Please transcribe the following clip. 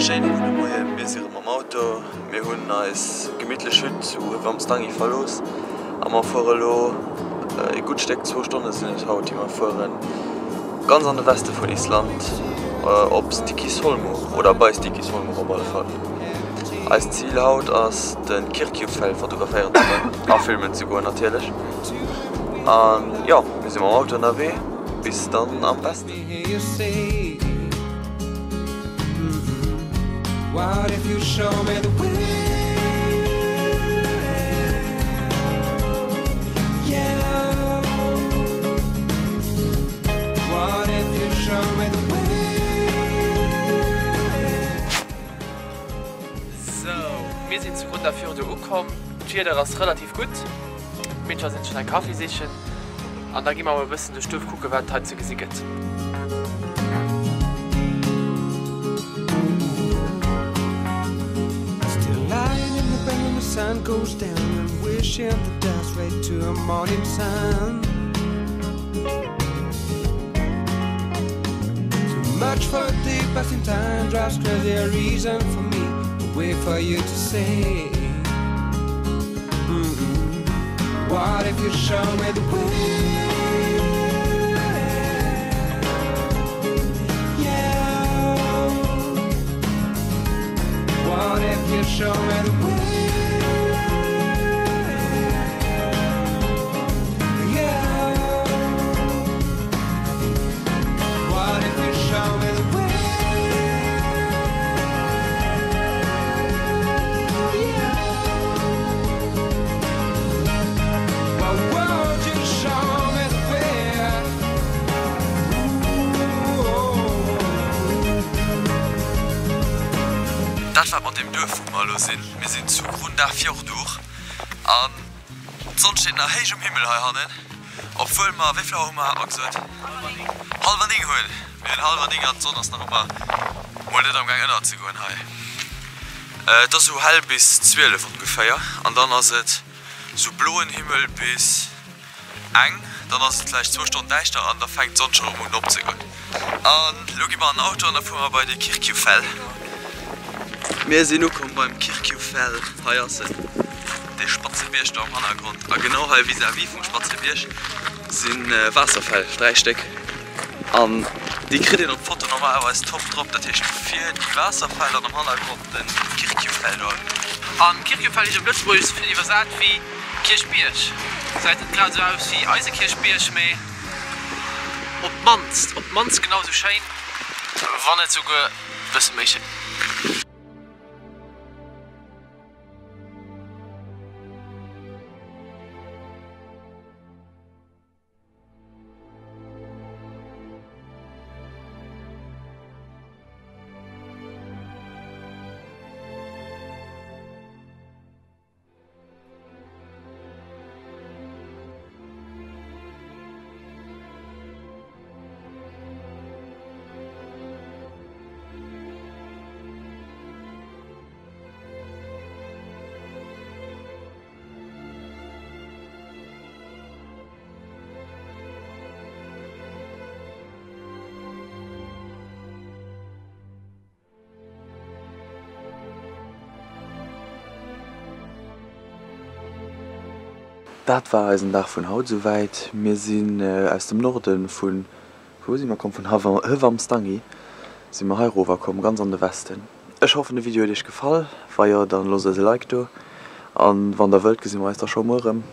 Schéine gudde Moien, mir si rëm am Auto. Mir hunn eis gemittlech Hütt zu Hwamstangi verlooss a mer fuere lo e gutt Stéck, zwou Stonne sinn et haut déi mer fueren, ganz an de Weste vun Island op Stykkishólmur oder bei Stykkishólmur op alle Fall. Eist Zil haut ass de Kirkjufell fotograféieren ze goen a filmen ze goen natierlech. An jo, mir si mam Auto ënnerwee, bis dann am Westen. Sou, mir sinn zu Grundarfjörður ukomm. D'Wieder ass relativ gutt. D'Meedcher sinn schonn eng Kaffi sichen an da gi mer mol e bëssen duerch d'Duerf kucken, wat et hei ze gesi gëtt. Dat war mat deem Duerf wou mer elo sinn. Mir sinn zu Grundarfjordur an d'Sonn steet nach héich um Himmel heihannen, obwuel mer, wéi vill Auer hu mer, hat mer gesot? Hallwer 9 hunn. Mir hunn hallwer 9 an d'Sonn ass nach ëmmer mol net am Gaang ënner ze goen hei. Et ass esou hell bis 12 ongeféier an dann ass et esou bloen Himmel bis eng, dann ass et vläicht zwou Stonnen däischter an da fänkt d'Sonn scho rëm un opzegoen. An elo gi mer an den Auto an da fuere mer bei de Kirkjufell. Mir sinn ukomm beim Kirkjufell. Hei ass en, dee spatze Bierg do am Hannergrond. A genau hei vis-à-vis vum spatze Bierg si Waasserfäll, 3 Stéck. An déi kritt een op d'Foto normalerweis top drop. Dat heescht vir déi Waasserfäll an am Hannergrond de Kirkjufell do. An Kirkjufell heescht op Lëtzebuergesch souvill iwwersat wéi Kierchbierg. Gesäit net grad esou aus wéi eise Kierchbierg, mee op d'mannst, op d'mannst genau esou schéin, wann net souguer e bësse méi schéin. Dat war eisen Dag vun haut esouwäit. Mir sinn aus dem Norden vun, wou si mer komm, vun Hvammstangi si mer hei erower komm, ganz an de Westen. Ech hoffen de Video huet iech gefall, wa jo dann loosst eis e Like do an wann der wëllt gesi mer eis da scho muer erëm.